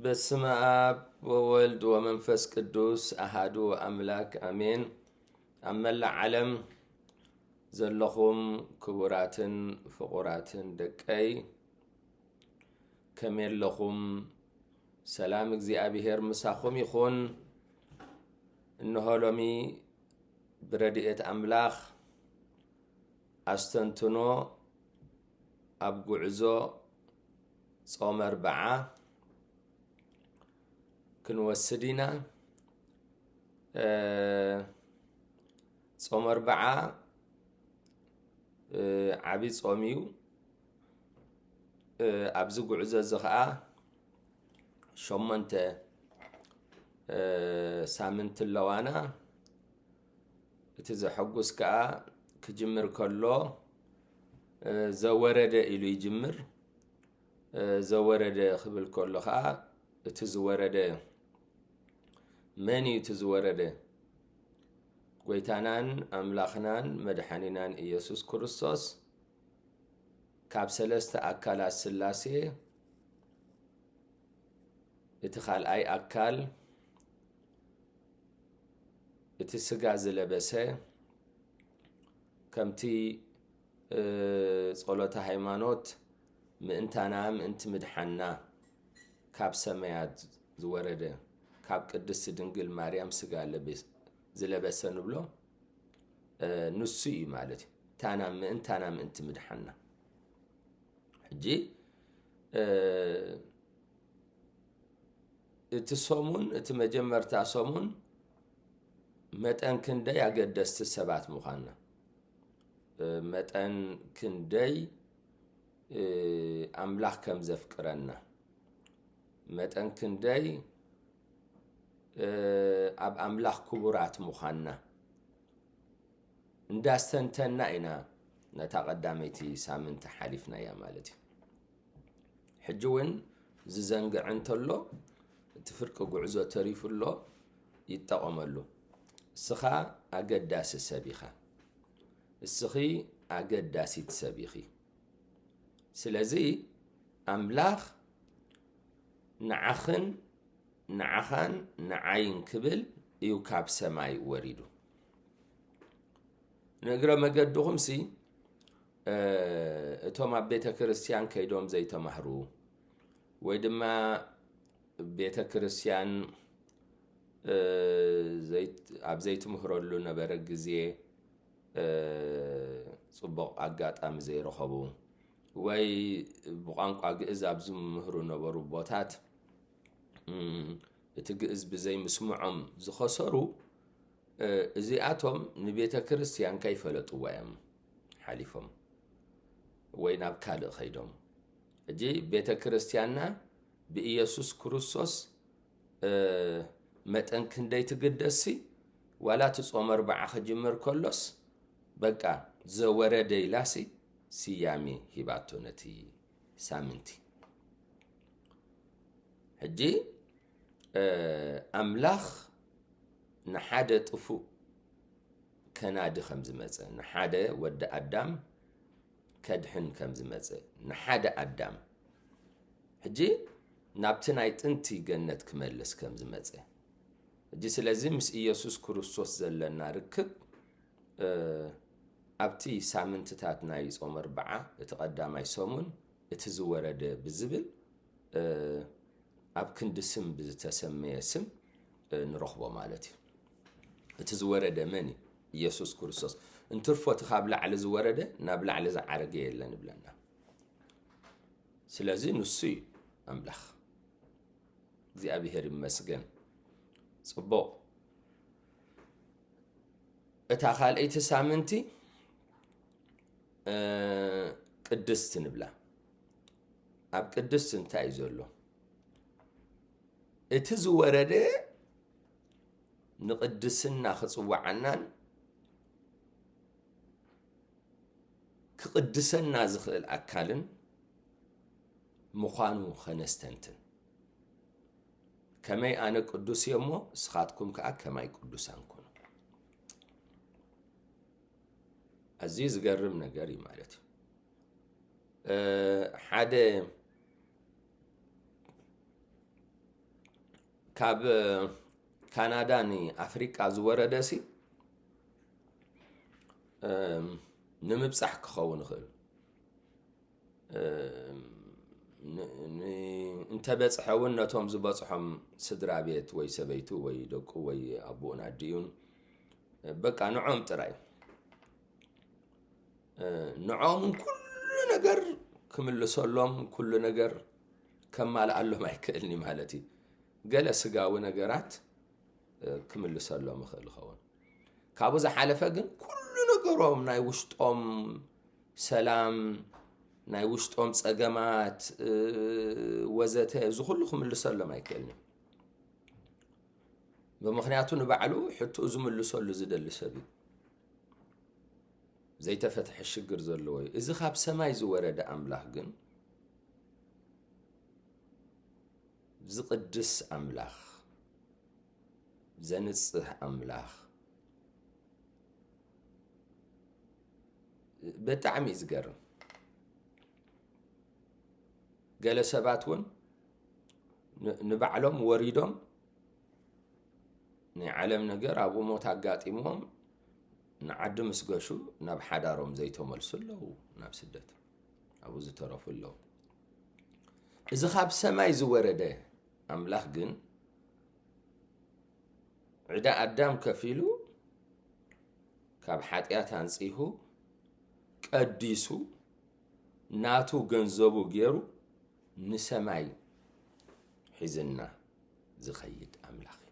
በስመ አብ ወወልድ ወመንፈስ ቅዱስ አሃዱ አምላክ አሜን። ኣብ መላእ ዓለም ዘለኹም ክቡራትን ፍቑራትን ደቀይ፣ ከመይ ኣለኹም? ሰላም እግዚኣብሔር ምሳኹም ይኹን። እንሆ ሎሚ ብረድኤት ኣምላኽ ኣስተንትኖ ኣብ ጉዕዞ ጾመ ኣርብዓ ክንወስድ ኢና። እ፣ ጾመ ኣርብዓ፣ እ፣ ዓቢ ጾም እዩ። እ፣ ኣብዚ ጉዕዞ እዚ ኸኣ ሸሞንተ፣ እ፣ ሳምንቲ ኣለዋና። እቲ ዘሐጉስ ከኣ ክጅምር ከሎ፣ እ፣ ዘወረደ ኢሉ ይጅምር። እ፣ ዘወረደ ክብል ከሎ ኸኣ እቲ ዝወረደ መን እዩ? እቲ ዝወረደ ጎይታናን ኣምላኽናን መድሓኒናን ኢየሱስ ክርስቶስ ካብ ሰለስተ ኣካላት ስላሴ እቲ ካልኣይ ኣካል እቲ ስጋ ዝለበሰ ከምቲ፣ እ፣ ጸሎተ ሃይማኖት ምእንታና ምእንቲ ምድሓና ካብ ሰማያት ዝወረደ ካብ ቅድስቲ ድንግል ማርያም ስጋ ለበስ-፣ ዝለበሰ ንብሎ፣ እ፣ ንሱ እዩ ማለት እዩ። ታና ምእንታና ምእንቲ ምድሓና። ሕጂ፣ እ፣ እቲ ሰሙን፣ እቲ መጀመርታ ሰሙን መጠን ክንደይ ኣገደስቲ ሰባት ምዃንና፣ እ፣ መጠን ክንደይ፣ እ፣ ኣምላኽ ከም ዘፍቅረና፣ መጠን ክንደይ፣ እ፣ ኣብ ኣምላኽ ክቡራት ምዃንና እንዳስተንተና ኢና ነታ ቀዳመይቲ ሳምንቲ ሓሊፍናያ ማለት እዩ። ሕጂ እውን ዝዘንግዐ እንተሎ፣ እቲ ፍርቂ ጉዕዞ ተሪፉ ኣሎ፣ ይጠቐመሉ። እስኻ ኣገዳሲ ሰብ ኢኻ። እስኺ ኣገዳሲት ሰብ ኢኺ። ስለዚ ኣምላኽ ንዓኽን ንዓኻን ንዓይን ክብል እዩ ካብ ሰማይ ወሪዱ። ንእግረ መገድኹምሲ፣ እ፣ እቶም ኣብ ቤተ ክርስቲያን ከይዶም ዘይተማህሩ ወይ ድማ ቤተ ክርስቲያን፣ እ፣ ዘይት-፣ ኣብ ዘይትምህረሉ ነበረ ግዜ፣ እ፣ ጽቡቕ ኣጋጣሚ ዘይረኸቡ ወይ ብቋንቋ ግእዝ ኣብ ዝምህሩ ነበሩ ቦታት፣ እም፣ እቲ ግእዝ ብዘይምስምዖም ዝኸሰሩ፣ እ፣ እዚኣቶም ንቤተ ክርስቲያን ከይፈለጥዋ እዮም ሓሊፎም ወይ ናብ ካልእ ኸይዶም። ሕጂ ቤተ ክርስቲያንና ብኢየሱስ ክርስቶስ፣ እ፣ መጠን ክንደይ ትግደስሲ፣ ዋላ እቲ ጾም ኣርብዓ ክጅምር ከሎስ፣ በቃ ዘወረደ ኢላሲ ስያሜ ሂባቶ ነቲ ሳምንቲ። ሕጂ፣ እ፣ ኣምላኽ ንሓደ ጥፉእ ከናዲ ከም ዝመጸ፣ ንሓደ ወዲ ኣዳም ከድሕን ከም ዝመጸ፣ ንሓደ ኣዳም ሕጂ ናብቲ ናይ ጥንቲ ገነት ክመልስ ከም ዝመጸ፣ ሕጂ ስለዚ ምስ ኢየሱስ ክርስቶስ ዘለና ርክብ፣ እ፣ ኣብቲ ሳምንትታት ናይ ጾም ኣርብዓ፣ እቲ ቀዳማይ ሰሙን፣ እቲ ዝወረደ ብዝብል፣ እ፣ ኣብ ክንዲ ስም ብዝተሰመየ ስም፣ እ፣ ንረኽቦ ማለት እዩ። እቲ ዝወረደ መን እዩ? ኢየሱስ ክርስቶስ። እንትርፎ እቲ ካብ ላዕሊ ዝወረደ ናብ ላዕሊ ዝዓረገ የለን ይብለና። ስለዚ ንሱ እዩ ኣምላኽ። እግዚኣብሔር ይመስገን። ጽቡቕ። እታ ካልኣይቲ ሳምንቲ፣ እ፣ ቅድስቲ ንብላ። ኣብ ቅድስቲ እንታይ እዩ ዘሎ? እቲ ዝወረደ ንቅድስና ክጽውዓናን ክቅድሰና ዝኽእል ኣካልን ምዃኑ ኸነስተንትን። ከመይ ኣነ ቅዱስ እየ እሞ፣ እስኻትኩም ከኣ ከማይ ቅዱሳን ኩኑ። ኣዝዩ ዝገርም ነገር እዩ ማለት እዩ። እ፣ ሓደ ካብ ካናዳ ንኣፍሪቃ ዝወረደ ሲ እም፣ ንምብጻሕ ክኸውን ይኽእል። እም፣ ን- ን- እንተበጽሐ እውን ነቶም ዝበጽሖም ስድራ ቤት ወይ ሰበይቱ ወይ ደቁ ወይ ኣቦኡን ኣዲኡን፣ በቃ ንዖም ጥራይ፣ ንዖምን ኩሉ ነገር ክምልሰሎም፣ ኩሉ ነገር ከማልኣሎም ኣይክእልኒ ማለት እዩ። ገለ ስጋዊ ነገራት ክምልሰሎም ይኽእል ይኸውን። ካብኡ ዝሓለፈ ግን ኩሉ ነገሮም፣ ናይ ውሽጦም ሰላም፣ ናይ ውሽጦም ጸገማት፣ ወዘተ፣ እዚ ኩሉ ክምልሰሎም ኣይክእልን እዩ። ብምኽንያቱ ንባዕሉ ሕትኡ ዝምልሰሉ ዝደሊ ሰብ እዩ። ዘይተፈትሐ ሽግር ዘለዎ እዩ። እዚ ካብ ሰማይ ዝወረደ ኣምላኽ ግን ዝቕድስ ኣምላኽ፣ ዘንጽህ ኣምላኽ፣ ብጣዕሚ እዩ ዝገርም። ገለ ሰባት እውን ን- ንባዕሎም ወሪዶም ናይ ዓለም ነገር ኣብኡ ሞት ኣጋጢምዎም ንዓዲ ምስ ገሹ ናብ ሓዳሮም ዘይተመልሱ ኣለዉ፣ ናብ ስደት ኣብኡ ዝተረፉ ኣለዉ። እዚ ካብ ሰማይ ዝወረደ ኣምላኽ ግን ዕዳ ኣዳም ከፊሉ፣ ካብ ሓጢኣት ኣንጺሁ፣ ቀዲሱ፣ ናቱ ገንዘቡ ገይሩ ንሰማይ ሒዝና ዝኸይድ ኣምላኽ እዩ።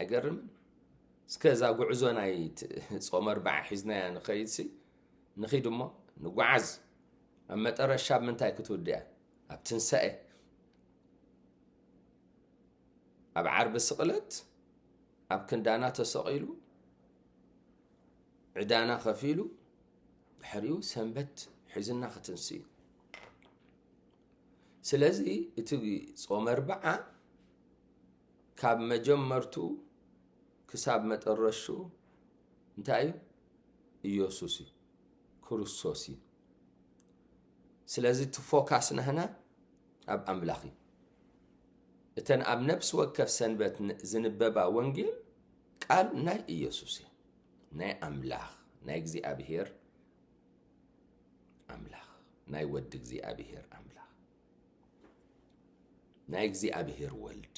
ኣይገርምን? እስከ እዛ ጉዕዞ ናይ ት- ጾመ ኣርብዓ ሒዝናያ ንኸይድሲ፣ ንኺድ እሞ ንጓዓዝ። ኣብ መጠረሻ ኣብ ምንታይ ክትውድያ? ኣብ ትንሳኤ። ኣብ ዓርቢ ስቕለት ኣብ ክንዳና ተሰቒሉ፣ ዕዳና ከፊሉ፣ ድሕሪኡ ሰንበት ሒዝና ክትንሲ እዩ። ስለዚ እቲ ጾመ ኣርብዓ ካብ መጀመርቱ ክሳብ መጠረሹ እንታይ እዩ? ኢየሱስ እዩ፣ ክርስቶስ እዩ። ስለዚ እቲ ፎካስ ናህና ኣብ ኣምላኽ እዩ። እተን ኣብ ነፍሲ ወከፍ ሰንበት ን- ዝንበባ ወንጌል ቃል ናይ ኢየሱስ እዩ፣ ናይ ኣምላኽ፣ ናይ እግዚኣብሔር ኣምላኽ፣ ናይ ወዲ እግዚኣብሔር ኣምላኽ፣ ናይ እግዚኣብሔር ወልድ።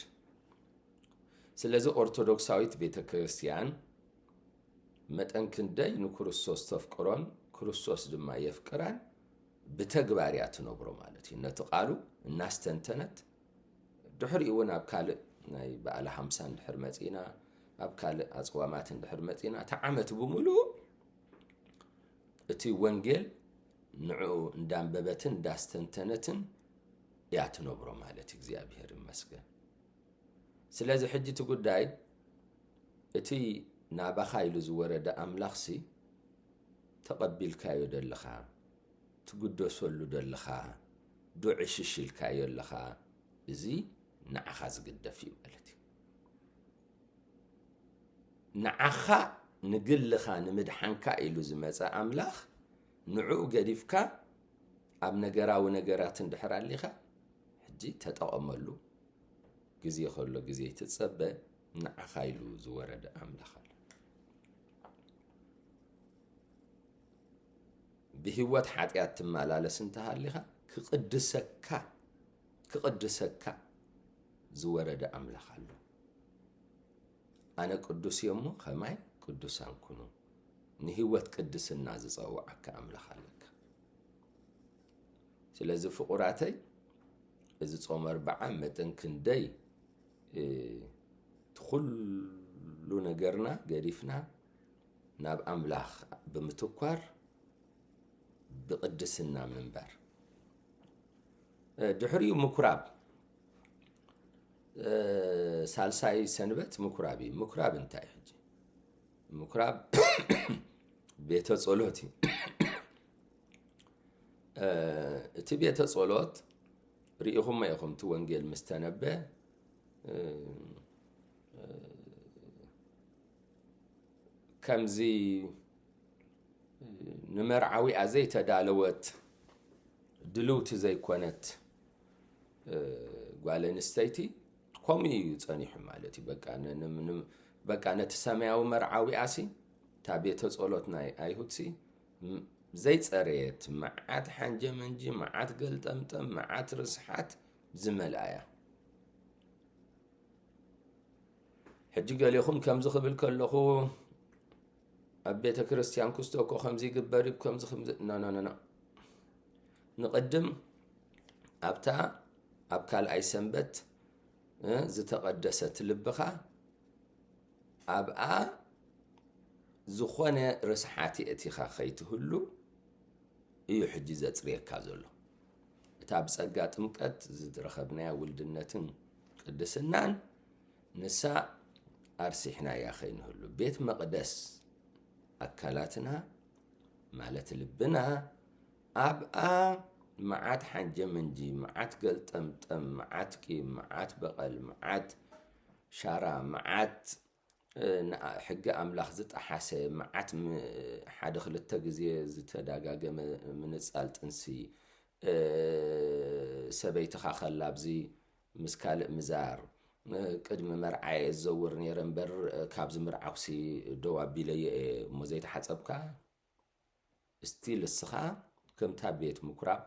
ስለዚ ኦርቶዶክሳዊት ቤተ ክርስቲያን መጠን ክንደይ ንክርስቶስ ተፍቅሮን ክርስቶስ ድማ የፍቅራን ብተግባር እያ ትነብሮ ማለት እዩ። ነቲ ቃሉ እናስተንተነት፣ ድሕሪኡ እውን ኣብ ካልእ ናይ በዓለ ሓምሳ እንድሕር መጺና፣ ኣብ ካልእ ኣጽዋማት እንድሕር መጺና፣ እቲ ዓመት ብምሉኡ እቲ ወንጌል ንዕኡ እንዳንበበትን እንዳስተንተነትን እያ ትነብሮ ማለት እዩ። እግዚኣብሔር ይመስገን። ስለዚ ሕጂ እቲ ጉዳይ፣ እቲ ናባኻ ኢሉ ዝወረደ ኣምላኽሲ ተቐቢልካዮ ደለኻ፣ ትግደሰሉ ደለኻ፣ ዶ ዕሽሽ ኢልካዮ ኣለኻ፣ እዚ ንዓኻ ዝግደፍ እዩ ማለት እዩ። ንዓኻ ንግልኻ ንምድሓንካ ኢሉ ዝመጸ ኣምላኽ፣ ንዕኡ ገዲፍካ ኣብ ነገራዊ ነገራት እንድሕር ኣሊኻ፣ ሕጂ ተጠቐመሉ። ግዜ ከሎ ግዜ ትጸበ፣ ንዓኻ ኢሉ ዝወረደ ኣምላኽ ኣሎ። ብህይወት ሓጢኣት ትመላለስ እንተሃሊኻ፣ ክቕድሰካ፣ ክቕድሰካ ዝወረደ ኣምላኽ ኣሎ። ኣነ ቅዱስ እየ እሞ ከማይ ቅዱሳን ኩኑ። ንህይወት ቅድስና ዝጸውዓካ ኣምላኽ ኣለካ። ስለዚ ፍቑራተይ፣ እዚ ጾም ኣርብዓ መጠን ክንደይ፣ እ፣ እቲ ኩሉ ነገርና ገዲፍና ናብ ኣምላኽ ብምትኳር ብቕድስና ምንባር። እ፣ ድሕሪኡ ምኩራብ፣ እ፣ ሳልሳይ ሰንበት ምኩራብ እዩ። ምኩራብ እንታይ እዩ ሕጂ? ምኩራብ ቤተ ጸሎት እዩ። እ፣ እቲ ቤተ ጸሎት ርኢኹሞ ኢኹም፣ እቲ ወንጌል ምስ ተነበ፣ እ፣ እ፣ ከምዚ ንመርዓዊኣ ዘይተዳለወት፣ ድልውቲ ዘይኮነት፣ እ፣ ጓል ኣንስተይቲ ከምኡ እዩ ጸኒሑ ማለት እዩ። በቃ ን- ን- ን- በቃ ነቲ ሰማያዊ መርዓዊኣሲ፣ እታ ቤተ ጸሎት ናይ ኣይሁድሲ፣ ም- ዘይጸረየት፣ መዓት ሓንጀመንጂ፣ መዓት ገልጠምጠም፣ መዓት ርስሓት ዝመልኣያ። ሕጂ ገሌኹም ከምዚ ክብል ከለኹ፣ ኣብ ቤተ ክርስቲያን ክስቶ እኮ ከምዚ ይግበር እዩ፣ ከምዚ ከምዚ፣ ኖ ኖ ኖ ኖ። ንቕድም ኣብታ ኣብ ካልኣይ ሰንበት እ ዝተቐደሰት ልብኻ፣ ኣብኣ ዝኾነ ርስሓት የእቲኻ ከይትህሉ እዩ ሕጂ ዘጽርየካ ዘሎ። እታ ብጸጋ ጥምቀት ዝረኸብናያ ውልድነትን ቅድስናን፣ ንሳ ኣርሲሕናያ ከይንህሉ፣ ቤት መቕደስ ኣካላትና ማለት ልብና ኣብኣ መዓት ሓንጀመንጂ፣ መዓት ገልጠምጠም፣ መዓት ቂም፣ መዓት በቐል፣ መዓት ሻራ፣ መዓት እ፣ ንኣ- ሕጊ ኣምላኽ ዝጠሓሰ፣ መዓት ም- ሓደ ክልተ ግዜ ዝተዳጋገመ ምንጻል ጥንሲ፣ እ፣ ሰበይትኻ ከላ ኣብዚ ምስ ካልእ ምዛር፣ እ፣ ቅድሚ መርዓየ እዘውር ነይረ እምበር፣ እ፣ ካብዚ ምርዓኹሲ ደው ኣቢለየ እየ እሞ ዘይተሓጸብካ፣ ስቲል እስኻ ከምታ ቤት ምኩራብ፣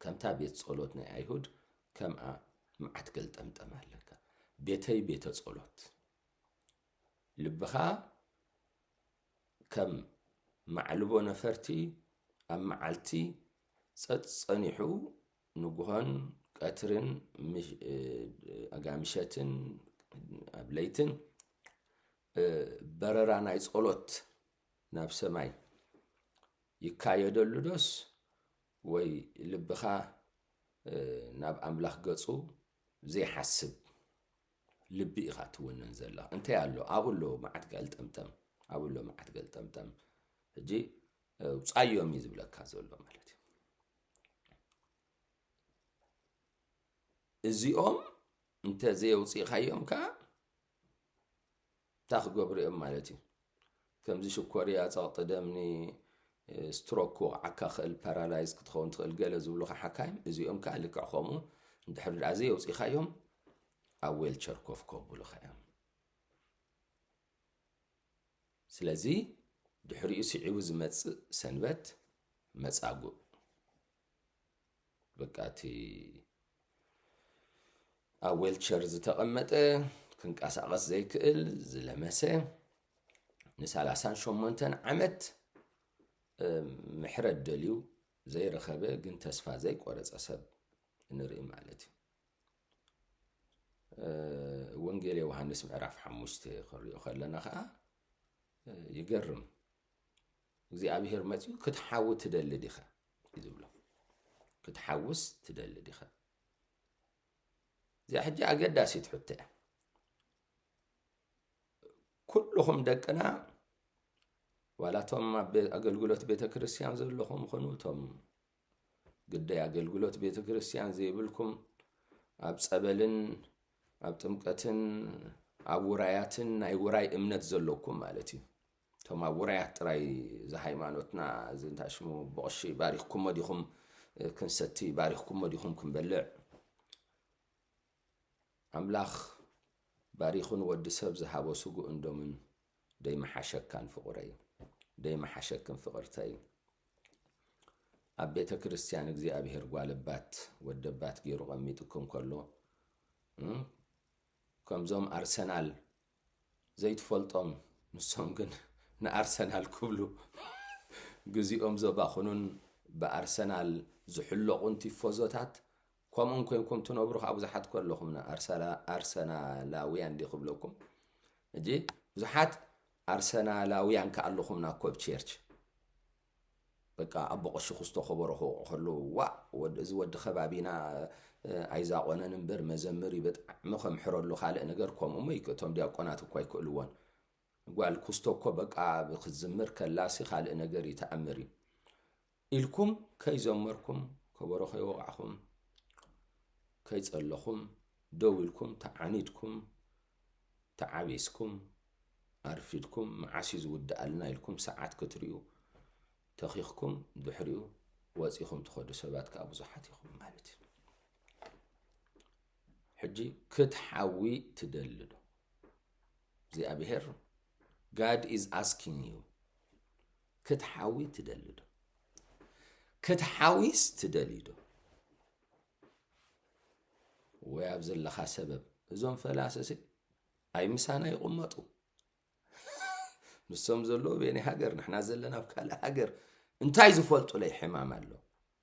ከምታ ቤት ጸሎት ናይ ኣይሁድ፣ ከምኣ መዓት ገልጠምጠም ኣለካ። ቤተይ ቤተ ጸሎት። ልብኻ ከም ማዕልቦ ነፈርቲ ኣብ መዓልቲ ጸጥ ጸኒሑ፣ ንግሆን ቀትርን፣ ምሽ- እ፣ ኣጋምሸትን ኣብ ለይትን፣ እ፣ በረራ ናይ ጸሎት ናብ ሰማይ ይካየደሉ ዶስ፣ ወይ ልብኻ፣ እ፣ ናብ ኣምላኽ ገጹ ዘይሓስብ ልቢ ኢኻ ትውንን ዘለኻ? እንታይ ኣሎ ኣብኡ? ኣሎ መዓት ገልጠምጠም፣ ኣብኡ ኣሎ መዓት ገልጠምጠም። ሕጂ፣ እ፣ ውጻዮም እዩ ዝብለካ ዘሎ ማለት እዩ። እዚኦም እንተ ዘየውጺእካዮም ከኣ እንታይ ክገብሩ እዮም ማለት እዩ? ከምዚ ሽኮርያ፣ ጸቕጢ ደምኒ፣ ስትሮክ ክወቕዓካ ክእል፣ ፓራላይዝ ክትኸውን ትኽእል፣ ገለ ዝብሉኻ ሓካይም፣ እዚኦም ከኣ ልክዕ ከምኡ፣ እንድሕር ደኣ ዘየውጺኻዮም፣ ኣብ ዌልቸር ኮፍ ከብሉኻ እዮም። ስለዚ ድሕሪኡ ስዒቡ ዝመጽእ ሰንበት መጻጉዕ፣ በቃ እቲ ኣብ ዌልቸር ዝተቐመጠ፣ ክንቀሳቐስ ዘይክእል፣ ዝለመሰ፣ ንሰላሳን ሸሞንተን ዓመት፣ እ፣ ምሕረት ደልዩ ዘይረኸበ ግን ተስፋ ዘይቆረጸ ሰብ ንርኢ ማለት እዩ። እ፣ ወንጌል ዮሃንስ ምዕራፍ ሓሙሽተ ክንሪኦ ከለና ኸኣ፣ እ፣ ይገርም። እግዚኣብሔር መጺኡ፣ "ክትሓዊ ትደሊ ዲኻ?" እዩ ዝብሎ። "ክትሓውስ ትደሊ ዲኻ?" እዚኣ ሕጂ ኣገዳሲት ሕቶ እያ። ኩልኹም ደቅና፣ ዋላ እቶም ኣብ ቤ- ኣገልግሎት ቤተ ክርስቲያን ዘለኹም ኹኑ፣ እቶም ግዳይ ኣገልግሎት ቤተ ክርስቲያን ዘይብልኩም፣ ኣብ ጸበልን ኣብ ጥምቀትን ኣብ ውራያትን ናይ ውራይ እምነት ዘለኩም ማለት እዩ። እቶም ኣብ ውራያት ጥራይ፣ እዚ ሃይማኖትና፣ እዚ እንታይ ሽሙ፣ ብቕሺ ባሪኽኩሞ ዲኹም፣ ክንሰቲ ባሪኽኩሞ ዲኹም ክንበልዕ? ኣምላኽ ባሪኹ ንወዲ ሰብ ዝሃቦ ስግኡን ደሙን ደይመሓሸካን ፍቑረይ፣ ደይመሓሸክን ፍቕርተይ። ኣብ ቤተ ክርስቲያን እግዚኣብሔር ጓለባት ወደባት ገይሩ ቀሚጥኩም ከሎ፣ እም፣ ከምዞም ኣርሰናል ዘይትፈልጦም፣ ንሶም ግን ንኣርሰናል ክብሉ ግዜኦም ዘባኽኑን ብኣርሰናል ዝሕለቑን ቲፎዞታት፣ ከምኡን ኮይንኩም ትነብሩ ከዓ ብዙሓት ከለኹም፣ ንኣርሰላ-፣ ኣርሰናላውያን ድዩ ክብለኩም? ሕጂ ብዙሓት ኣርሰናላውያን ከዓ ኣለኹምና እኮ ኣብ ቸርች። በቃ ኣቦ ቀሺ ክስቶ ከበሮ ክወቕዑ ከለዉ፣ "ዋእ፣ ወዲ፣ እዚ ወዲ ከባቢና፣ እ፣ ኣይዛቆነን እምበር መዘምር እዩ፣ ብጣዕሚ ከምሕረሉ፣ ካልእ ነገር ከምኡ እሞ ይክ-፣ እቶም ዲያቆናት እኳ ኣይክእልዎን። ጓል ክስቶ እኮ በቃ ክትዝምር ከላሲ ካልእ ነገር እዩ፣ ተኣምር እዩ" ኢልኩም ከይዘመርኩም፣ ከበሮ ከይወቃዕኹም፣ ከይጸለኹም፣ ደው ኢልኩም ተዓኒድኩም፣ ተዓቢስኩም፣ ኣርፊድኩም፣ መዓስ እዩ ዝውድኣልና ኢልኩም ሰዓት ክትርእዩ ተኺኽኩም፣ ድሕሪኡ ወጺኹም ትኸዱ ሰባት ከኣ ብዙሓት ኢኹም ማለት እዩ። ሕጂ ክትሓዊ ትደሊ ዶ? እግዚኣብሔር፣ God is asking you፣ ክትሓዊ ትደሊ ዶ? ክትሓዊስ ትደሊ ዶ? ወይ ኣብ ዘለኻ ሰበብ፣ እዞም ፈላስሲ ኣይ ምሳና ይቕመጡ። ንሶም ዘለዉ በየናይ ሃገር፣ ንሕና ዘለና ኣብ ካልእ ሃገር፣ እንታይ ዝፈልጡለይ ሕማም ኣሎ?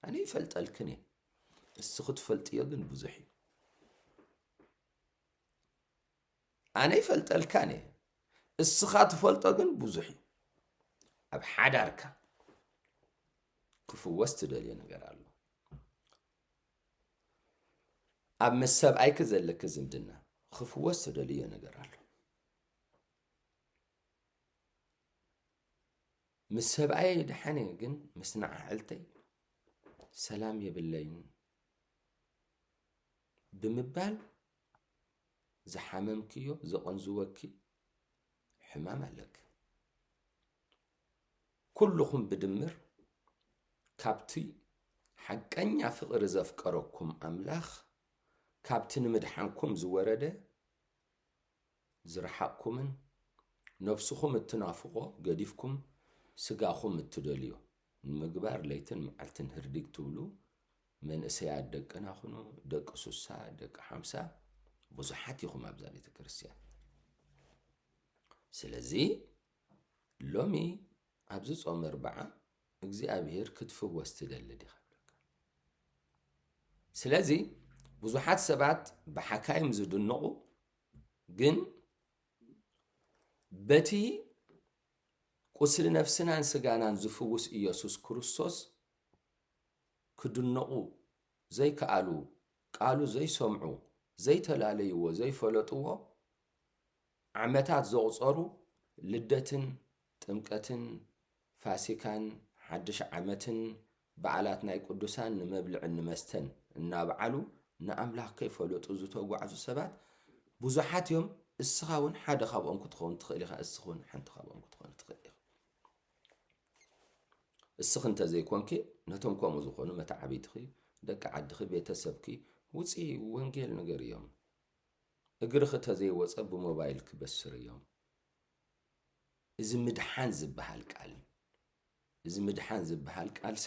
ኣነ ይፈልጠልክን እየ። እስኺ ትፈልጥዮ ግን ብዙሕ እዩ። ኣነ ይፈልጠልካን እየ። እስኻ ትፈልጦ ግን ብዙሕ እዩ። ኣብ ሓዳርካ ክፍወስ ትደልዮ ነገር ኣሎ። ኣብ ምስ ሰብኣይኪ ዘለኪ ዝምድና ክፍወስ ትደልዮ ነገር ኣሎ። ምስ ሰብኣየይ ደሓን እየ፣ ግን ምስ ንዓዕልተይ ሰላም የብለይን ብምባል ዝሓመምክዮ፣ ዘቐንዝወኪ ሕማም ኣለኪ። ኩልኹም ብድምር ካብቲ ሓቀኛ ፍቕሪ ዘፍቀረኩም ኣምላኽ፣ ካብቲ ንምድሓንኩም ዝወረደ ዝረሓቕኩምን ነብስኹም እትናፍቖ ገዲፍኩም ስጋኹም እትደልዮ ንምግባር ለይትን መዓልትን ህርዲግ ትብሉ መንእሰያት ደቅና ኩኑ፣ ደቂ ሱሳ፣ ደቂ ሓምሳ ብዙሓት ኢኹም ኣብዛ ቤተ ክርስቲያን። ስለዚ ሎሚ ኣብዚ ጾም ኣርብዓ እግዚኣብሔር ክትፍወስ ትደሊ ዲኻ? ስለዚ ብዙሓት ሰባት ብሓካይም ዝድነቑ፣ ግን በቲ ቁስሊ ነፍስናን ስጋናን ዝፍውስ ኢየሱስ ክርስቶስ ክድነቑ ዘይከኣሉ፣ ቃሉ ዘይሰምዑ፣ ዘይተላለይዎ፣ ዘይፈለጥዎ ዓመታት ዘቑጸሩ ልደትን ጥምቀትን ፋሲካን ሓድሽ ዓመትን በዓላት ናይ ቅዱሳን ንመብልዕን ንመስተን እናበዓሉ ንኣምላኽ ከይፈለጡ ዝተጓዕዙ ሰባት ብዙሓት እዮም። እስኻ እውን ሓደ ካብኦም ክትኸውን ትኽእል ኢኻ። እስኻ እውን ሓንቲ ካብኦም ክትኾን ትኽእል ኢኻ። እስኺ እንተዘይኮንኪ ነቶም ከምኡ ዝኾኑ መተዓብይትኺ፣ ደቂ ዓድኺ፣ ቤተሰብኪ ውፂ፣ ወንጌል ንገርዮም። እግርኺ ተዘይወፀ ብሞባይል ክበስር እዮም። እዚ ምድሓን ዝበሃል ቃል እዩ። እዚ ምድሓን ዝበሃል ቃልሲ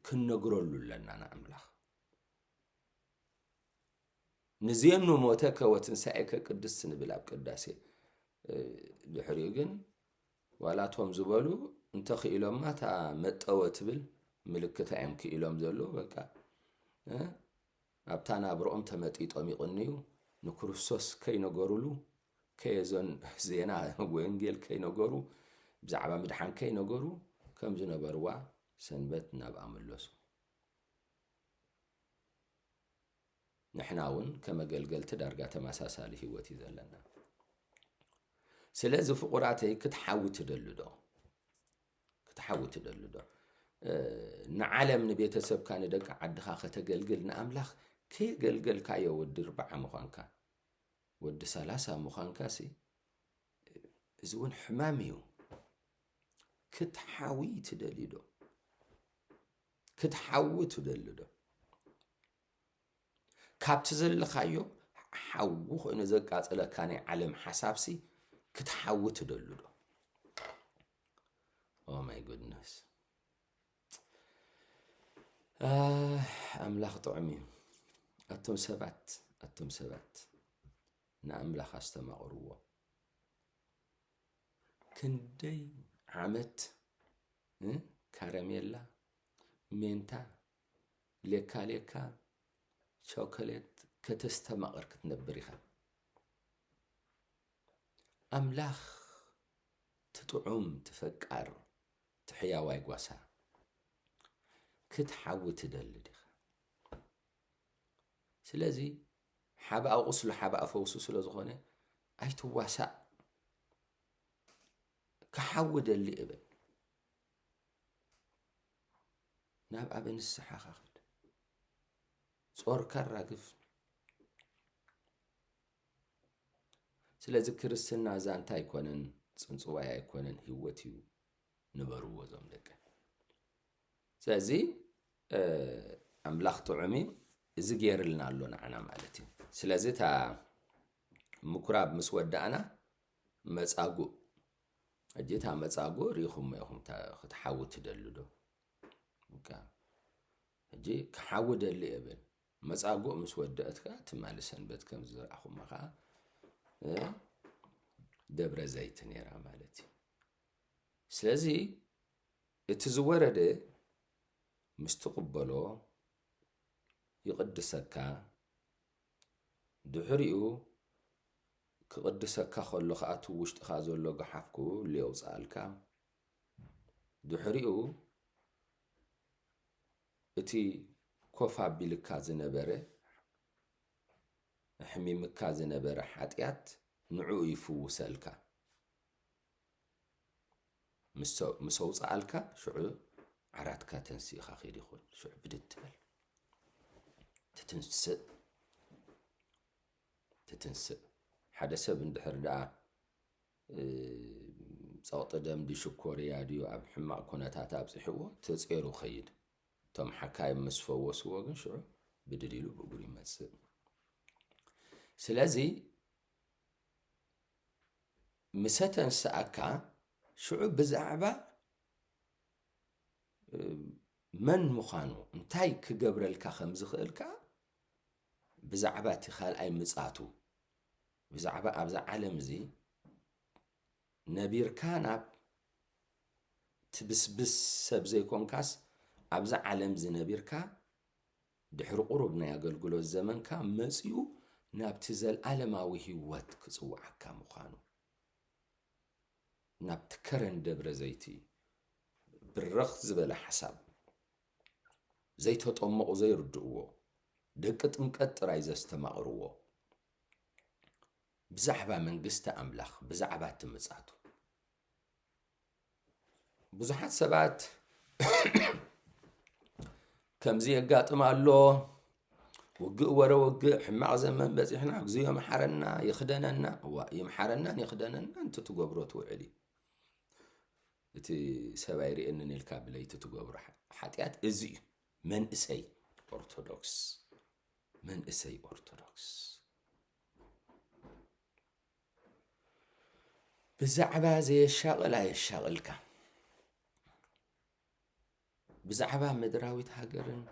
ክንነግረሉ ኣለና ንኣምላኽ። ንዜኑ ሞተከ ወትንሳኤከ ቅድስት ንብል ኣብ ቅዳሴ። ድሕሪኡ ግን ዋላ እቶም ዝበሉ እንተኽኢሎማ እታ መጠወ ትብል ምልክታ እዮም ክኢሎም ዘለዉ። በቃ ኣብታ ናብርኦም ተመጢጦም ይቕንዩ። ንክርስቶስ ከይነገሩሉ፣ ከየዘን ዜና ወንጌል ከይነገሩ፣ ብዛዕባ ምድሓን ከይነገሩ ከም ዝነበርዋ ሰንበት ናብኣ መለሱ። ንሕና እውን ከም ኣገልገልቲ ዳርጋ ተመሳሳሊ ህይወት እዩ ዘለና። ስለዚ ፍቑራተይ ክትሓዊ ትደሊ ዶ? ክትሓዊ ትደሊ ዶ? ንዓለም፣ ንቤተሰብካ፣ ንደቂ ዓድኻ ከተገልግል ንኣምላኽ ከየገልገልካዮ ወዲ ኣርብዓ ምዃንካ፣ ወዲ ሰላሳ ምዃንካ ሲ፣ እዚ እውን ሕማም እዩ። ክትሓዊ ትደሊ ዶ? ክትሓዊ ትደሊ ዶ? ካብቲ ዘለኻዮ ሓዊ ኮይኑ ዘቃጽለካ ናይ ዓለም ሓሳብሲ ክትሓዊ ትደሉ ዶ? Oh my goodness። ኣምላኽ ጥዑም እዩ። ኣቶም ሰባት ኣቶም ሰባት ንኣምላኽ ኣስተማቕርዎ። ክንደይ ዓመት ካረሜላ፣ ሜንታ፣ ሌካ ሌካ፣ ቸኮሌት ከተስተማቕር ክትነብር ኢኻ። ኣምላኽ ትጥዑም ትፈቃር ትሕያዋይ ጓሳ ክትሓዊ ትደሊ ዲኻ? ስለዚ ሓብኣ ቁስሉ ሓብኣ ፈውሱ ስለ ዝኾነ ኣይትዋሳእ። ክሓዊ ደሊ እበል። ናብ ኣብ ንስሓኻ ኽድ። ጾርካ ኣራግፍ። ስለዚ ክርስትና ዛንታ ኣይኮነን፣ ጽንጽዋይ ኣይኮነን፣ ህይወት እዩ። ንበርዎ እዞም ደቂ። ስለዚ ኣምላኽ ጥዑም እዩ። እዚ ገይርልና ኣሎ ንዓና ማለት እዩ። ስለዚ እታ ምኩራብ ምስ ወዳእና መጻጉእ፣ ሕጂ እታ መጻጉእ ርኢኹሞ ኢኹም፣ እታ ክትሓዊ ትደሊ ዶ? በቃ፣ ሕጂ ክሓዊ ደሊ እየ ብል። መጻጉእ ምስ ወደአት ከኣ ትማሊ ሰንበት ከም ዝረኣኹማ ከኣ፣ እ፣ ደብረ ዘይት ነይራ ማለት እዩ። ስለዚ እቲ ዝወረደ ምስ ትቕበሎ ይቕድሰካ፣ ድሕሪኡ ክቕድሰካ ከሎ ከኣ እቲ ውሽጥኻ ዘሎ ገሓፍ ኩሉ የውጽኣልካ። ድሕሪኡ እቲ ኮፍ ኣቢልካ ዝነበረ፣ ኣሕሚምካ ዝነበረ ሓጢኣት ንዕኡ ይፍውሰልካ። ምስ፣ ምስ ኣውጽኣልካ ሽዑ ዓራትካ ተንሲእኻ ኺድ ይኹን። ሽዑ ብድድ ትበል። ትትንስእ። ትትንስእ። ሓደ ሰብ እንድሕር ደኣ፣ እ፣ ጸቕጢ ደም ድዩ ሽኮርያ ድዩ ኣብ ሕማቕ ኩነታት ኣብጽሕዎ፣ ተጼሩ ኸይድ። እቶም ሓካይም ምስ ፈወስዎ ግን ሽዑ ብድድ ኢሉ ብእግሩ ይመጽእ። ስለዚ ምሰ ተንስኣካ ሽዑ ብዛዕባ፣ እ፣ መን ምዃኑ፣ እንታይ ክገብረልካ ከም ዝኽእል ከኣ ብዛዕባ እቲ ካልኣይ ምጽኣቱ፣ ብዛዕባ ኣብዛ ዓለም እዚ ነቢርካ ናብ ትብስብስ ሰብ ዘይኮንካስ፣ ኣብዛ ዓለም እዚ ነቢርካ ድሕሪ ቁሩብ ናይ ኣገልግሎት ዘመንካ መጺኡ ናብቲ ዘልኣለማዊ ህይወት ክጽውዓካ ምዃኑ፣ ናብቲ ከረን ደብረ ዘይቲ ብርኽ ዝበለ ሓሳብ ዘይተጠመቑ ዘይርድእዎ፣ ደቂ ጥምቀት ጥራይ ዘስተማቕርዎ፣ ብዛዕባ መንግስቲ ኣምላኽ፣ ብዛዕባ እቲ ምጻቱ። ብዙሓት ሰባት ከምዚ የጋጥም ኣሎ፣ ውግእ ወረ ውግእ፣ ሕማቕ ዘመን በጺሕና፣ እግዚኣብሔር ይምሓረና፣ ይኽደነና። እዋ፣ ይምሓረናን ይኽደነናን፣ እቲ ትገብሮ ትውዕል እዩ። እቲ ሰብ ኣይርእየንን ኢልካ ብለይቲ ትገብሮ ሓ-፣ ሓጢኣት እዚ እዩ። መንእሰይ ኦርቶዶክስ፣ መንእሰይ ኦርቶዶክስ ብዛዕባ ዘየሻቕል ኣየሻቕልካ፣ ብዛዕባ ምድራዊት ሃገርን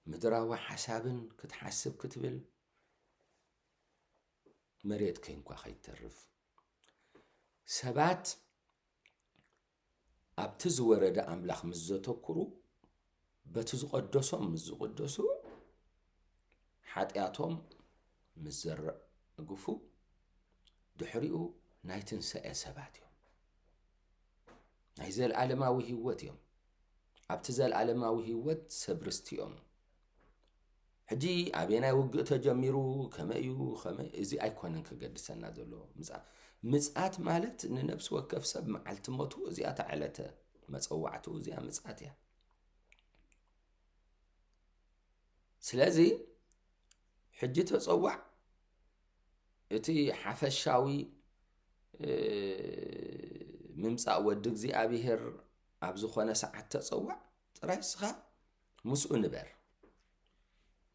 ምድራዊ ሓሳብን ክትሓስብ ክትብል መሬት ከይንኳ ከይተርፍ። ሰባት ኣብቲ ዝወረደ ኣምላኽ ምስ ዘተኩሩ፣ በቲ ዝቐደሶም ምስ ዝቕደሱ፣ ሓጢኣቶም ምስ ዘርግፉ፣ ድሕሪኡ ናይ ትንሳኤ ሰባት እዮም። ናይ ዘለኣለማዊ ህይወት እዮም። ኣብቲ ዘለኣለማዊ ህይወት ሰብ ርስቲ እዮም። ሕጂ ኣበየናይ ውግእ ተጀሚሩ፣ ከመይ እዩ፣ ከመይ፣ እዚ ኣይኮነን ከገድሰና ዘሎ። ምጽኣ-፣ ምጽኣት ማለት ንነፍሲ ወከፍ ሰብ መዓልቲ ሞቱ፣ እዚኣ እታ ዕለተ መጸዋዕቱ፣ እዚኣ ምጽኣት እያ። ስለዚ ሕጂ ተጸዋዕ፣ እቲ ሓፈሻዊ፣ እ፣ ምምጻእ ወዲ እግዚኣብሔር ኣብ ዝኾነ ሰዓት ተጸዋዕ፣ ጥራይ እስኻ ምስኡ ንበር፣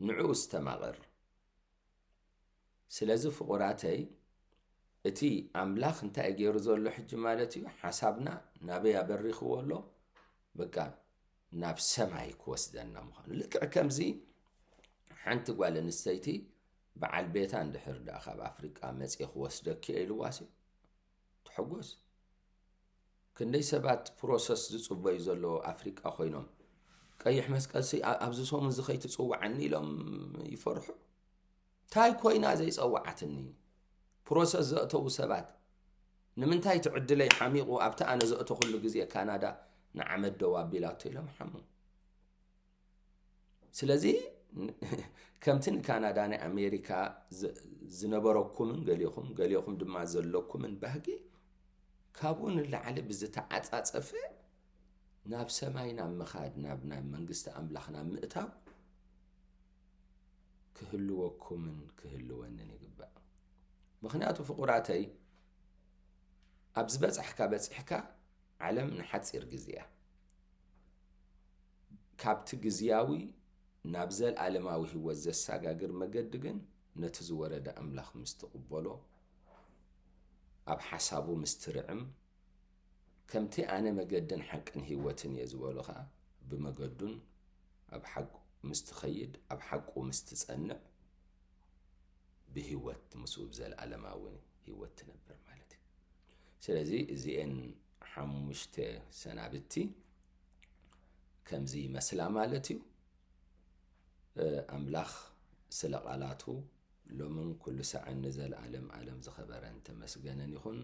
ንዕኡ እስተማቕር። ስለዚ ፍቑራተይ፣ እቲ ኣምላኽ እንታይ እዩ ገይሩ ዘሎ ሕጂ ማለት እዩ? ሓሳብና ናበይ ኣበሪኽዎ ኣሎ? በቃ ናብ ሰማይ ክወስደና ምዃኑ። ልክዕ ከምዚ ሓንቲ ጓል ኣንስተይቲ በዓል ቤታ እንድሕር ደኣ ካብ ኣፍሪቃ መጽየ ክወስደኪ እየ ኢልዋሲ፣ ትሕጎስ። ክንደይ ሰባት ፕሮሰስ ዝጽበዩ ዘለዉ ኣፍሪቃ ኮይኖም፣ ቀይሕ መስቀልሲ ኣ-፣ ኣብዚ ሰሙን እዚ ከይትጽውዓኒ ኢሎም ይፈርሑ። እንታይ ኮይና ዘይጸውዓትኒ? ፕሮሰስ ዘእተዉ ሰባት፣ ንምንታይ እቲ ዕድለይ ሓሚቑ ኣብቲ ኣነ ዘእተኹሉ ግዜ ካናዳ ንዓመት ደው ኣቢላቶ ኢሎም ሓሙ። ስለዚ ከምቲ ንካናዳ ናይ ኣሜሪካ ዝ-፣ ዝነበረኩምን ገሊኹም፣ ገሊኹም ድማ ዘለኩምን ባህጊ ካብኡ ንላዕሊ ብዝተዓጻጸፈ ናብ ሰማይ ናብ ምኻድ፣ ናብ፣ ናብ መንግስቲ ኣምላኽ ናብ ምእታው ክህልወኩምን ክህልወንን ይግባእ። ምኽንያቱ ፍቑራተይ፣ ኣብ ዝበጻሕካ በጺሕካ፣ ዓለም ንሓጺር ግዜ እያ። ካብቲ ግዝያዊ ናብ ዘለዓለማዊ ህይወት ዘሰጋግር መገዲ ግን ነቲ ዝወረደ ኣምላኽ ምስ ትቕበሎ፣ ኣብ ሓሳቡ ምስ ትርዕም፣ ከምቲ ኣነ መገድን ሓቅን ህይወትን እየ ዝበሎ ኸኣ ብመገዱን ኣብ ሓቁ ምስ ትኸይድ፣ ኣብ ሓቁ ምስ ትጸንዕ፣ ብህይወት ምስኡ ብዘለዓለማዊ ህይወት ትነብር ማለት እዩ። ስለዚ እዚኤን ሓሙሽተ ሰናብቲ ከምዚ ይመስላ ማለት እዩ። ኣምላኽ ስለ ቓላቱ ሎምን ኩሉ ሳዕን ንዘለዓለም ዓለም ዝኸበረን ተመስገነን ይኹን።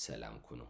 ሰላም ኩኑ።